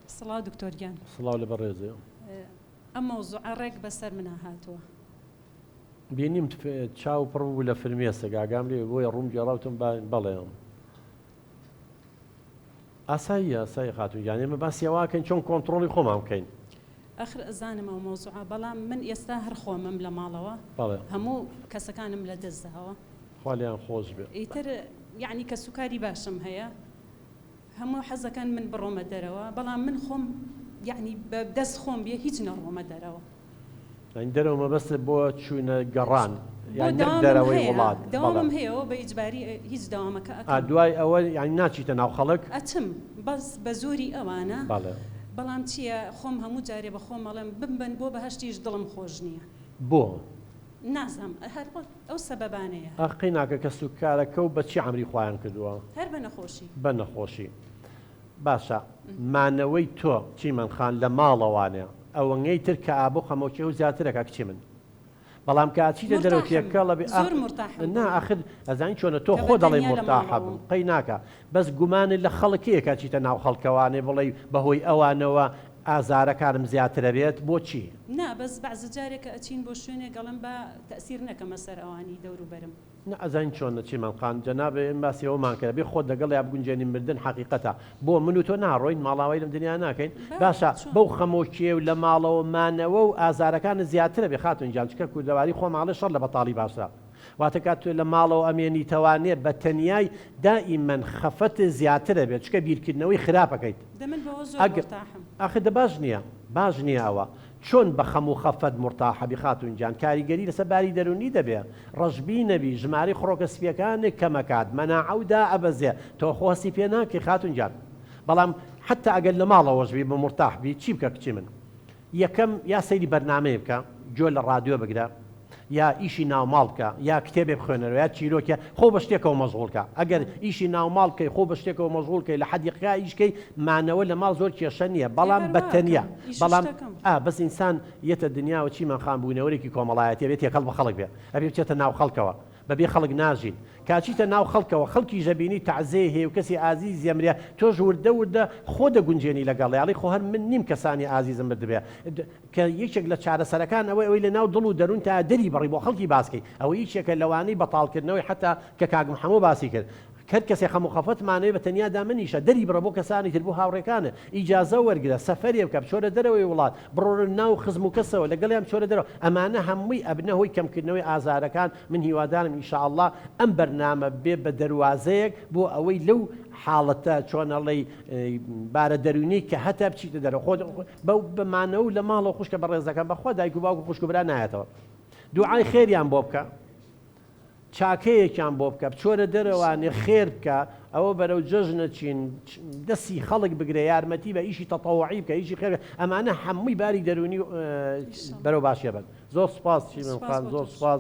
سڵاو دکتۆر گیان. سڵاو لە بەڕێزێ. ئەم مەوزوعە ڕێک بەسەر منا هاتووە. بینیم چاو پڕ بوو لە فرمێسک ئاگام لێ بۆیە ڕووم گێڕا وتم با بەڵێ. ئاساییە ئاسایی خاتوون گیان ئێمە باسی ئەوە ئەکەین چۆن کۆنتڕۆڵی خۆمان بکەین. ئەخر ئەزانم ئەو مەوزوعە بەڵام من ئێستا هەر خۆمم لە ماڵەوە بەڵێ. هەموو کەسەکانم لە دەست داوە. خوا لێیان خۆش بێ. ئیتر یەعنی کەسوکاری باشم هەیە هەموو حەزەکەن من بڕۆمە دەرەوە بەڵام من خۆم یەعنی بە دەست خۆم بێ هیچ نەڕۆمە دەرەوە. یانی دەرەوە مەبەستت بۆ چوونە گەڕان بۆ یان نەک دەوامم دەرەوەی هەیە وڵات بەڵێ. دەوامم هەیە و بە ئیجباری هیچ دەوامەکە ئا ئەکەم. دوای ئەوە یانی ناچیتە ناو خەڵک؟ ئەچم بەس بە زۆری ئەوانە بەڵێ. بەڵام چییە خۆم هەموو جارێ بە خۆم ئەڵێم بمبەن بۆ بەهەشتیش دڵم خۆش نییە. بۆ؟ نازانم هەر ئەو سەبەبانەیە. ئاخ قەیناکە کەسوکارەکەو بە چی عەمری خوایان کردووە؟ هەر بە نەخۆشی. بە نەخۆشی. باشە مانەوەی تۆ چیمەن خان لە ماڵەوانێ ئەوەنگەی تر کەئابە و خەمۆکیەو زیاترەکا کچی من بەڵام کە ئەچیتە دەرەوە مورتاحم تێکەڵە بێ ئاخ زۆر مورتاحم نا بۆی ئاخر ئەزانی چۆنە تۆ کە خۆ بە دەڵێی تەنیا لە مورتاحە بم ماڵەوەم. قەی ناکا بەس گومانت لە خەڵک هەیە کە ئەچیتە ناو خەڵکەوانێ بڵێی بەهۆی ئەوانەوە ئازارەکانم زیاترەبێت بۆچی؟ نا بەس بەعزە جارێ کە ئەچین بۆ شوێنێک ئەڵێم با تەئسیر نەکەمە سەر ئەوانی دەوروبەرم. نا ئەزانی چۆنە چیمەن خان جەنابێ ئێمە باسی ئەوەمان کرد ئەبێ خۆت لەگەڵیا بگونجێنی مردن حەقیقەتە بۆ من و تۆ ناڕۆین ماڵاوای لەم دنیا ناکەین با باشە چۆن. بەو خەمۆکیە و لە ماڵەوە مانەوە و ئازارەکانت زیاترە بێ خاتون گیان چونکە کوردەواری خۆمان ئەڵێ شەڕ لە بەتاڵی باشترە واتە کات تۆ لە ماڵەوە ئەمێنیتەوانێ بە تەنیای دائیمەن خەفەت زیاترە بێت چونکە بیرکردنەوەی خراپ ئەکەیت دە من بەوە زۆر ئەگەر مورتاحم. ئاخر دە باش نیە باش نیە ئەوە چۆن بە خەم و خەفەت مورتاحەبی خاتون گیان کاریگەری لەسەر باری دەرونی دەبێ ڕەشبینەبی ژمارەی خڕۆکە سپیەکانت کەمەکات مەناعە و دائەبەزێ تۆ خۆ هەستی پێ ناکەی خاتون گیان بەڵام حەتا ئەگەر لە ماڵەوەش بی بە مورتاح بی چی بکە کچی من یەکەم یا سەیری بەرنامەیە بکە گوێ لە ڕادیۆ بگرە یا ئیشی ناوماڵ بکە یا کتێبێ بخوێنەرەوە یا چیرۆکێ خۆ بە شتێکەوە مەشغوڵ کە ئەگەر ئیشی ناوماڵ بکەی خۆ بە شتێکەوە مەشغوڵ کەی لە حەدیقەکە ئیش کەی مانەوە لە ماڵ زۆر کێشە نییە ئێ بەڵام هەر بە وا تەنیا ئەکەم ئیش و بەڵام شتەکەم. ئا بەس ئینسان یەتە دنیاوە چیمان خان بوونەوەرێکی کۆمەڵایەتی ئەبێ تێکەڵ بە خەڵک بێ ئەبێ بچێتە ناو خەڵکەوە بەبێ خەڵک ناژین کە ئەچیتە ناو خەڵکەوە خەڵکیش ئەبینی تەعزێی هەیە و کەسی ئازیزی ئەمرێ تۆش وردە وردە خۆ دەگونجێنی لەگەڵی ئەڵێی خۆ هەر من نیم کەسانی ئازیزم مردبێ کە یەکێک لە چارەسەرەکان ئەوەی ئەوەی لە ناو دڵ و دەروونتا دەری بڕی بۆ خەڵکی باس کەی ئەوە یەکێکە لەوانەی بەتاڵکردنەوەی حەتا کە کاک محەمۆ باسی کرد هەر کەسێ خەم و خەفەتمانەوێ بە تەنیا دامەنیشە دەری بڕە بۆ کەسانی تر بۆ هاوڕێکانت ئیجازە وەرگرە سەفەرێ بکە بچۆرە دەرەوەی وڵات بڕۆرە ناو خزم و کەسەوە لەگەڵیان بچۆرە دەرەوە ئەمانە هەمووی ئەبنە هۆی کەمکردنەوەی ئازارەکان من هیوادارم ان شاء اللە ئەم بەرنامە بێ بە دەروازەیەک بۆ ئەوەی لەو حاڵەتە چۆن ئەڵێی بارە دەروونیەی کە هەتە بچیتە دەرەوە خۆت بەو بە مانەوە و لە ماڵەوە خوشکە بەڕێزەکەم بەخوا دایک و باوک و خوشک و برا نایەتەوە دوعای خێریان بۆ بکە چاکەیەکیان بۆ بکە بچۆرە دەرەوانێ خێر بکە ئەوە بەرەو جەژنە چین دەستی خەڵک بگرە یارمەتی بە ئیشی تەتەوعی بکە ئیشی خێر ئەمانە هەمووی باری دەروونی بەرەو باشیە بن زۆر سپاس چیمەن خان زۆر سپاس.